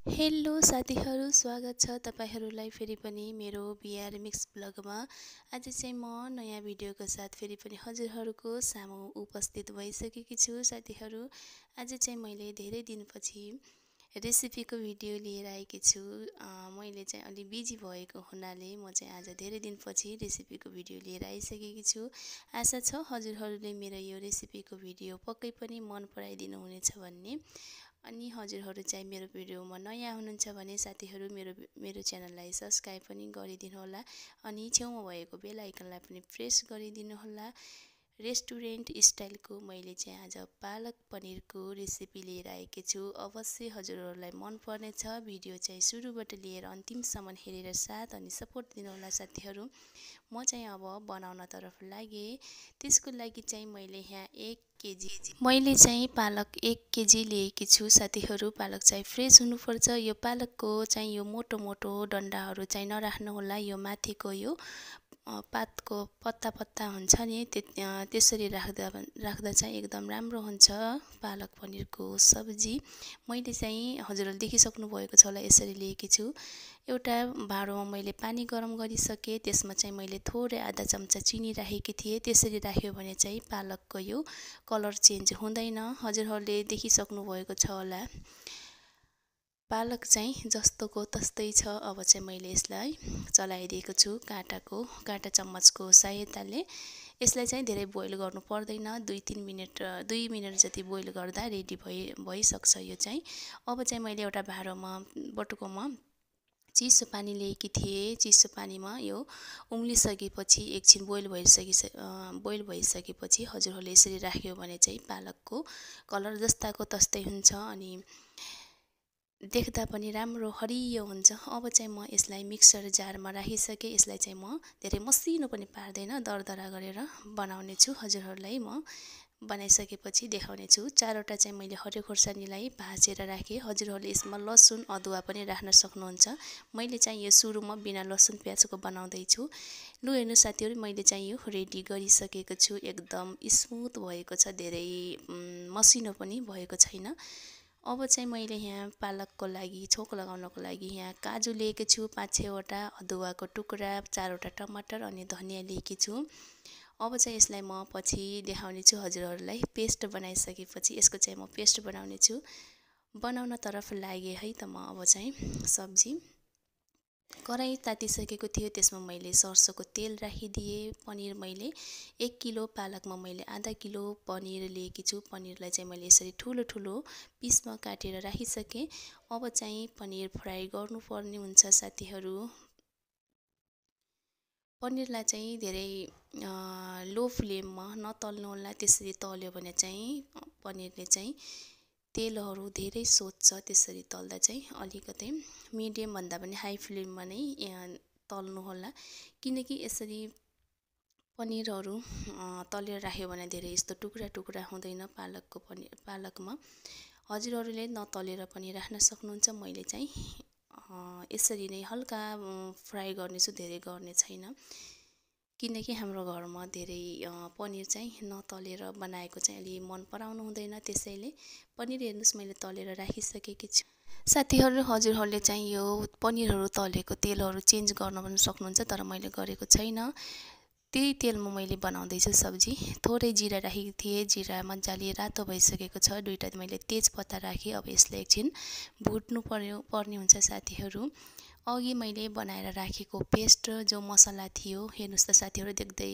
Hello साथीहरू, स्वागत छ तपाईहरूलाई फेरि पनि मेरो बिआर मिक्स ब्लगमा। आज चाहिँ म नयाँ भिडियोको साथ फेरि पनि हजुरहरूको सामु उपस्थित भइसकेकी छु। साथीहरू, आज चाहिँ मैले धेरै दिनपछि रेसिपीको भिडियो लिएर आएकी छु। मैले चाहिँ अलि बिजी भएको हुनाले म चाहिँ आज धेरै दिनपछि रेसिपीको भिडियो लिएर आइसकेकी छु। आशा छ हजुरहरूले मेरो यो रेसिपीको भिडियो पक्कै पनि मन पराइदिनु हुनेछ भन्ने। अनि हजुरहरू चाहिँ मेरो भिडियोमा नयाँ हुनुहुन्छ भने साथीहरू मेरो च्यानललाई सब्स्क्राइब पनि गरिदिनु होला अनि छेउमा भएको बेल आइकनलाई पनि प्रेस गरिदिनु होला। रेस्टुरेन्ट स्टाइलको मैले चाहिँ आज पालक पनिरको रेसिपी लिएर आएकी छु। अवश्य हजुरहरूलाई मन पर्नेछ। भिडियो चाहिँ सुरुबाट लिएर अन्तिमसम्म हेरेर साथ अनि सपोर्ट दिनुहोला साथीहरू। म चाहिँ अब बनाउन तर्फ लागेँ। त्यसको लागि चाहिँ मैले यहाँ 1 केजी पालक 1 केजी लिएकी छु। साथीहरू, पालक चाहिँ फ्रेस हुनुपर्छ। यो पालकको चाहिँ यो मोटो मोटो डन्डाहरू चाहिँ नराख्नु होला। यो माथिको यो पातको पत्ता हुन्छ नि, त्यसरी राख्दा चाहिँ एकदम राम्रो हुन्छ पालक पनिरको सब्जी। मैले चाहिँ हजुरहरूले देखिसक्नु भएको छ होला, यसरी लिएकी छु। एउटा भाँडोमा मैले पानी गरम गरिसकेँ। त्यसमा चाहिँ मैले थोरै आधा चम्चा चिनी राखेकी थिएँ। त्यसरी राख्यो भने चाहिँ पालकको यो कलर चेन्ज हुँदैन। हजुरहरूले देखिसक्नु भएको छ होला। पालक चाहिँ जस्तोको तस्तै छ। अब चाहिँ मैले यसलाई चलाइदिएको छु काँटा चम्मचको सहायताले। यसलाई चाहिँ धेरै बोइल गर्नु पर्दैन। 2 मिनट जति बोइल गर्दा रेडी भइसक्छ यो चाहिँ। अब चाहिँ मैले एउटा भाँडोमा बटुकोमा चिसो पानी ल्याएकी थिएँ। चिसो पानीमा यो उम्लिसकेपछि एकछिन बोइल भइसकेपछि हजुरहरूले यसरी राख्यो भने चाहिँ पालकको कलर जस्ताको तस्तै हुन्छ अनि देख्दा पनि राम्रो हरियो हुन्छ। अब चाहिँ म यसलाई मिक्सर जारमा राखिसकेँ। यसलाई चाहिँ म धेरै मसिनो पनि पार्दैन, दरदरा गरेर बनाउने छु। हजुरहरूलाई म बनाइसकेपछि देखाउने छु। 4वटा चाहिँ मैले हरियो खोर्सानीलाई भाँचेर राखेँ। हजुरहरूले यसमा लसुन अदुवा पनि राख्न सक्नुहुन्छ। मैले चाहिँ यो सुरुमा बिना लसुन प्याजको बनाउँदैछु। लु हेर्नु साथीहरू, मैले चाहिँ यो रेडी गरिसकेको छु। एकदम स्मुथ भएको छ, धेरै मसिनो पनि भएको छैन। अब चाहिँ मैले यहाँ पालकको लागि छोक लगाउनको लागि यहाँ काजु लिएकी छु 5-6वटा, अदुवाको टुक्रा, 4वटा टमाटर अनि धनियाँ लिएकी छु। अब चाहिँ यसलाई म पछि देखाउने छु हजुरहरूलाई। पेस्ट बनाइसकेपछि यसको चाहिँ म पेस्ट बनाउने छु। बनाउन तर्फ लागेँ है त म। अब चाहिँ सब्जी कराही तातिसकेको थियो। त्यसमा मैले सरसोको तेल राखिदिएँ। पनिर मैले 1 किलो पालकमा मैले आधा किलो पनिर लिएकी छु। पनिरलाई चाहिँ मैले यसरी ठुलो ठुलो पिसमा काटेर राखिसकेँ। अब चाहिँ पनिर फ्राई गर्नुपर्ने हुन्छ साथीहरू। पनिरलाई चाहिँ धेरै लो फ्लेममा नतल्नु होला। त्यसरी तल्यो भने चाहिँ पनिरले चाहिँ तेलहरू धेरै सोच्छ। त्यसरी तल्दा चाहिँ अलिकति मिडियम भन्दा पनि हाई फ्लेममा नै तल्नु होला, किनकि यसरी पनिरहरू तलेर राख्यो भने धेरै यस्तो टुक्रा टुक्रा हुँदैन पालकमा। हजुरहरूले नतलेर पनि राख्न सक्नुहुन्छ। मैले चाहिँ यसरी नै हल्का फ्राई गर्नेछु, धेरै गर्ने छैन, किनकि हाम्रो घरमा धेरै पनिर चाहिँ नतलेर बनाएको चाहिँ अलि मन पराउनु हुँदैन। त्यसैले पनिर हेर्नुहोस् मैले तलेर राखिसकेकी छु। साथीहरू, हजुरहरूले चाहिँ यो पनिरहरू तलेको तेलहरू चेन्ज गर्न पनि सक्नुहुन्छ, तर मैले गरेको छैन। त्यही तेलमा मैले बनाउँदैछु सब्जी। थोरै जिरा राखेको थिएँ। जिरा मजाले रातो भइसकेको छ। 2टा मैले तेजपत्ता राखेँ। अब यसलाई एकछिन भुट्नु पर्ने हुन्छ साथीहरू। अघि मैले बनाएर राखेको पेस्ट जो मसला थियो, हेर्नुहोस् त साथीहरू, देख्दै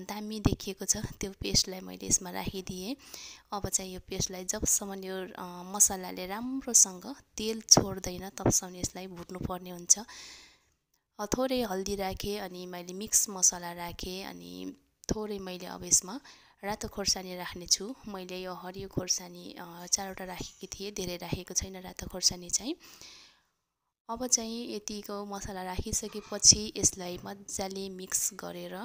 दामी देखिएको छ। त्यो पेस्टलाई मैले यसमा राखिदिएँ। अब चाहिँ यो पेस्टलाई जबसम्म यो मसलाले राम्रोसँग तेल छोड्दैन तबसम्म यसलाई भुट्नुपर्ने हुन्छ। थोरै हल्दी राखेँ अनि मैले मिक्स मसला राखेँ अनि थोरै मैले अब यसमा रातो खोर्सानी राख्नेछु। मैले यो हरियो खोर्सानी 4वटा राखेकी थिएँ, धेरै राखेको छैन रातो खोर्सानी चाहिँ। अब चाहिँ यतिको मसला राखिसकेपछि यसलाई मजाले मिक्स गरेर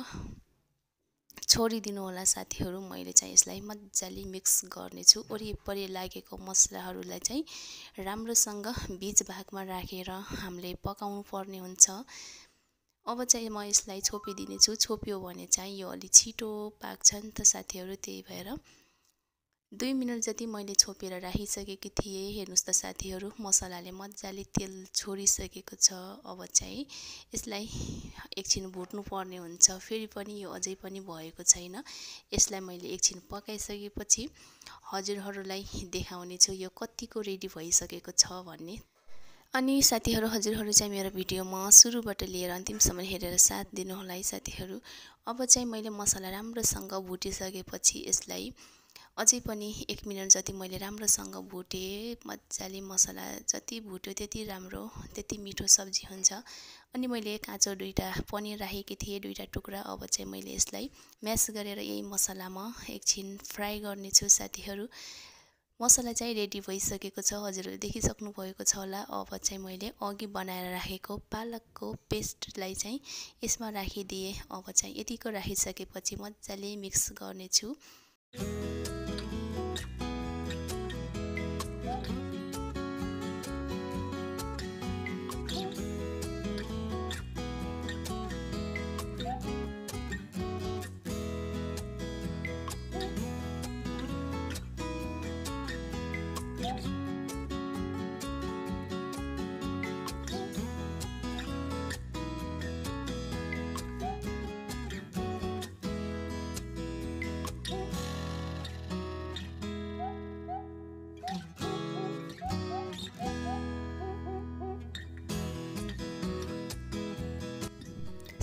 छोडिदिनु होला साथीहरू। मैले चाहिँ यसलाई मजाले मिक्स गर्नेछु। वरिपरि लागेको मसलाहरूलाई चाहिँ राम्रोसँग बीच भागमा राखेर हामीले पकाउनु पर्ने हुन्छ। अब चाहिँ म यसलाई छोपिदिनेछु। छोप्यो भने चाहिँ यो अलि छिटो पाक्छ नि त साथीहरू, त्यही भएर 2 मिनट जति मैले छोपेर राखिसकेकी थिएँ। हेर्नुस् त साथीहरू, मसलाले मजाले तेल छोडिसकेको छ। अब चाहिँ यसलाई एकछिन भुट्नु पर्ने हुन्छ। फेरि पनि यो अझै पनि भएको छैन। यसलाई मैले एकछिन पकाइसकेपछि हजुरहरूलाई देखाउने छु यो कतिको रेडी भइसकेको छ भन्ने। अनि साथीहरू, हजुरहरू चाहिँ मेरो भिडियोमा सुरुबाट लिएर अन्तिमसम्म हेरेर साथ दिनुहोला है साथीहरू। अब चाहिँ मैले मसला राम्रोसँग भुटिसकेपछि यसलाई अझै पनि 1 मिनट जति मैले राम्रोसँग भुटेँ। मजाले मसला जति भुट्यो त्यति राम्रो, त्यति मिठो सब्जी हुन्छ। अनि मैले काँचो 2टा पनिर राखेकी थिएँ, 2टा टुक्रा। अब चाहिँ मैले यसलाई म्यास गरेर यही मसलामा एकछिन फ्राई गर्नेछु साथीहरू। मसला चाहिँ रेडी भइसकेको छ, हजुरहरूले देखिसक्नु भएको छ होला। अब चाहिँ मैले अघि बनाएर राखेको पालकको पेस्टलाई चाहिँ यसमा राखिदिएँ। अब चाहिँ यतिको राखिसकेपछि मजाले मिक्स गर्नेछु।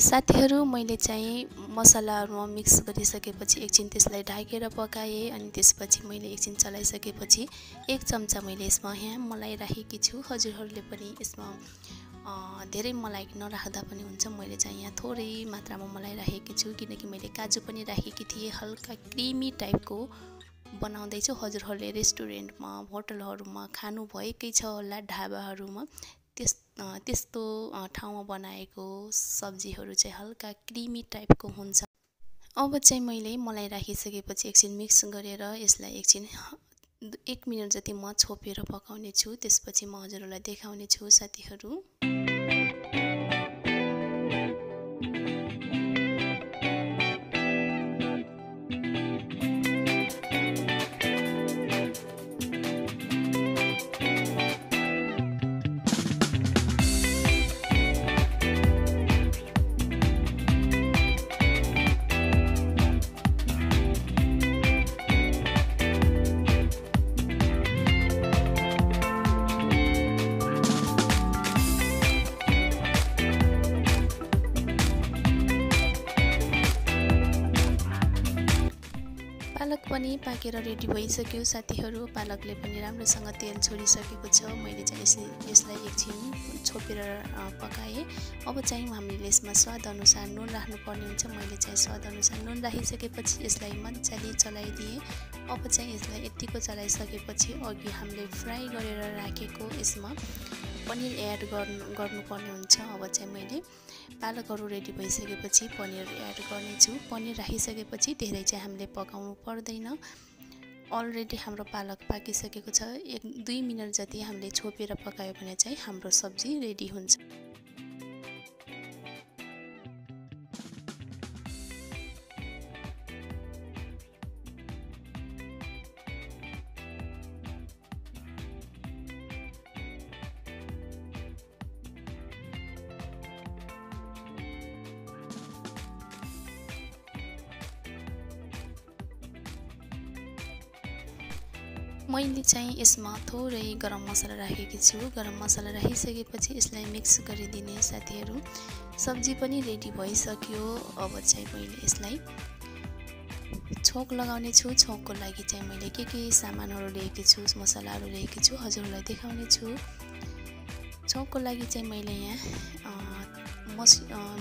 साथीहरू, मैले चाहिँ मसलाहरूमा मिक्स गरिसकेपछि एकछिन त्यसलाई ढाकेर पकाएँ। अनि त्यसपछि मैले एकछिन चलाइसकेपछि 1 चम्चा मैले यसमा यहाँ मलाई राखेकी छु। हजुरहरूले पनि यसमा धेरै मलाई नराख्दा पनि हुन्छ। मैले चाहिँ यहाँ थोरै मात्रामा मलाई राखेकी छु, किनकि मैले काजु पनि राखेकी थिएँ। हल्का क्रिमी टाइपको बनाउँदैछु। हजुरहरूले रेस्टुरेन्टमा, होटलहरूमा खानु भएकै छ होला, ढाबाहरूमा त्यस्तो ठाउँमा बनाएको सब्जीहरू चाहिँ हल्का क्रिमी टाइपको हुन्छ। अब चाहिँ मैले मलाई राखिसकेपछि एकछिन मिक्स गरेर यसलाई एकछिन 1 मिनट जति म छोपेर पकाउने छु। त्यसपछि म हजुरहरूलाई देखाउने छु साथीहरू। पालक पनि पाकेर रेडी भइसक्यो साथीहरू। पालकले पनि राम्रोसँग तेल छोडिसकेको छ। मैले चाहिँ यसलाई एकछिन छोपेर पकाएँ। अब चाहिँ हामीले यसमा स्वाद अनुसार नुन राख्नुपर्ने हुन्छ। मैले चाहिँ स्वाद अनुसार नुन राखिसकेपछि यसलाई मजाले चलाइदिएँ। अब चाहिँ यसलाई यतिको चलाइसकेपछि अघि हामीले फ्राई गरेर राखेको यसमा पनिर एड गर्नुपर्ने हुन्छ। अब चाहिँ मैले पालकहरू रेडी भइसकेपछि पनिर एड गर्नेछु। पनिर राखिसकेपछि धेरै चाहिँ हामीले पकाउनु पर्दैन। अलरेडी हाम्रो पालक पाकिसकेको छ। 1-2 मिनट जति हामीले छोपेर पकायो भने चाहिँ हाम्रो सब्जी रेडी हुन्छ। मैले चाहिँ यसमा थोरै गरम मसला राखेकी छु। गरम मसला राखिसकेपछि यसलाई मिक्स गरिदिने साथीहरू। सब्जी पनि रेडी भइसक्यो। अब चाहिँ मैले यसलाई छोक लगाउने छु। छोकको लागि चाहिँ मैले के सामानहरू लिएकी छु, मसलाहरू लिएकी छु, हजुरहरूलाई देखाउने छु। छोकको लागि चाहिँ मैले यहाँ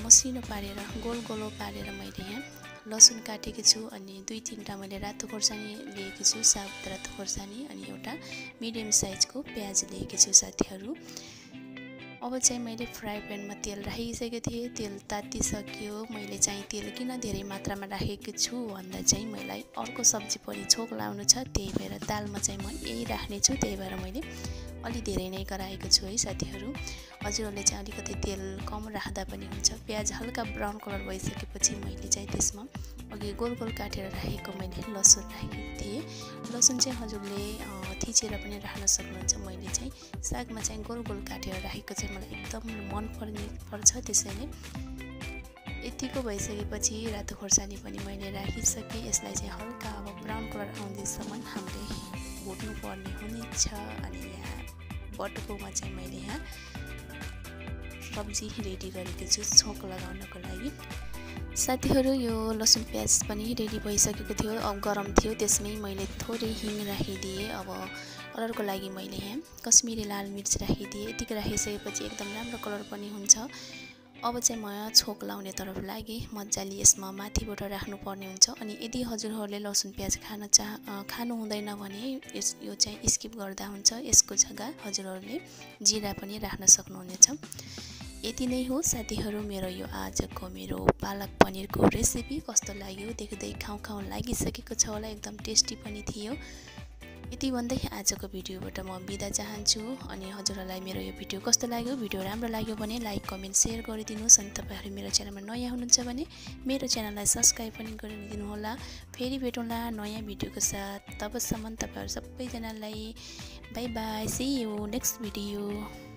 मसिनो पारेर गोल गोलो पारेर मैले यहाँ लसुन काटेकी छु। अनि 2-3टा मैले रातो खोर्सानी लिएकी छु, साबुत रातो खोर्सानी। अनि एउटा मिडियम साइजको प्याज लिएकी छु साथीहरू। अब चाहिँ मैले फ्राई प्यानमा तेल राखिसकेको थिएँ। तेल तातिसक्यो। मैले चाहिँ तेल किन धेरै मात्रामा राखेको छु भन्दा चाहिँ मलाई अर्को सब्जी पनि छोक लाउनु छ, त्यही भएर दालमा चाहिँ म यही राख्ने छु। त्यही भएर मैले अलि धेरै नै गराएको छु है साथीहरू। हजुरहरूले चाहिँ अलिकति तेल कम राख्दा पनि हुन्छ। प्याज हल्का ब्राउन कलर भइसकेपछि मैले चाहिँ त्यसमा अघि गोल गोल काटेर राखेको मैले लसुन राखेको थिएँ। लसुन चाहिँ हजुरले थिचेर पनि राख्न सक्नुहुन्छ। मैले चाहिँ सागमा चाहिँ गोल गोल काटेर राखेको चाहिँ मलाई एकदम पर्छ, त्यसैले यतिको भइसकेपछि रातो खोर्सानी पनि मैले राखिसकेँ। यसलाई चाहिँ हल्का अब ब्राउन कलर आउँदैसम्म हामीले भुट्नु पर्ने हुनेछ। अनि यहाँ बटुकोमा चाहिँ मैले यहाँ सब्जी रेडी गरेको छु छोक लगाउनको लागि। साथीहरू यो लसुन प्याज पनि रेडी भइसकेको थियो, अब गरम थियो, त्यसमै मैले थोरै हिङ राखिदिएँ। अब कलरको लागि मैले यहाँ कश्मिरी लाल मिर्च राखिदिएँ। यतिको राखिसकेपछि एकदम राम्रो कलर पनि हुन्छ। अब चाहिँ म छोक लाउने तर्फ लागि मजाले यसमा माथिबाट राख्नुपर्ने हुन्छ। अनि यदि हजुरहरूले लसुन प्याज खानु हुँदैन भने यो चाहिँ स्किप गर्दा हुन्छ। यसको जग्गा हजुरहरूले जिरा पनि राख्न सक्नुहुनेछ। यति नै हो साथीहरू मेरो यो आजको मेरो पालक पनिरको रेसिपी। कस्तो लाग्यो देख्दै खाउँ लागिसकेको छ होला, एकदम टेस्टी पनि थियो। यति भन्दै आजको भिडियोबाट म बिदा चाहन्छु। अनि हजुरहरूलाई मेरो यो भिडियो कस्तो लाग्यो, भिडियो राम्रो लाग्यो भने लाइक कमेन्ट सेयर गरिदिनुहोस्। अनि तपाईँहरू मेरो च्यानलमा नयाँ हुनुहुन्छ भने मेरो च्यानललाई सब्सक्राइब पनि गरिदिनु होला। फेरि भेटौँला नयाँ भिडियोको साथ। तबसम्म तपाईँहरू सबैजनालाई bye bye, see you next video.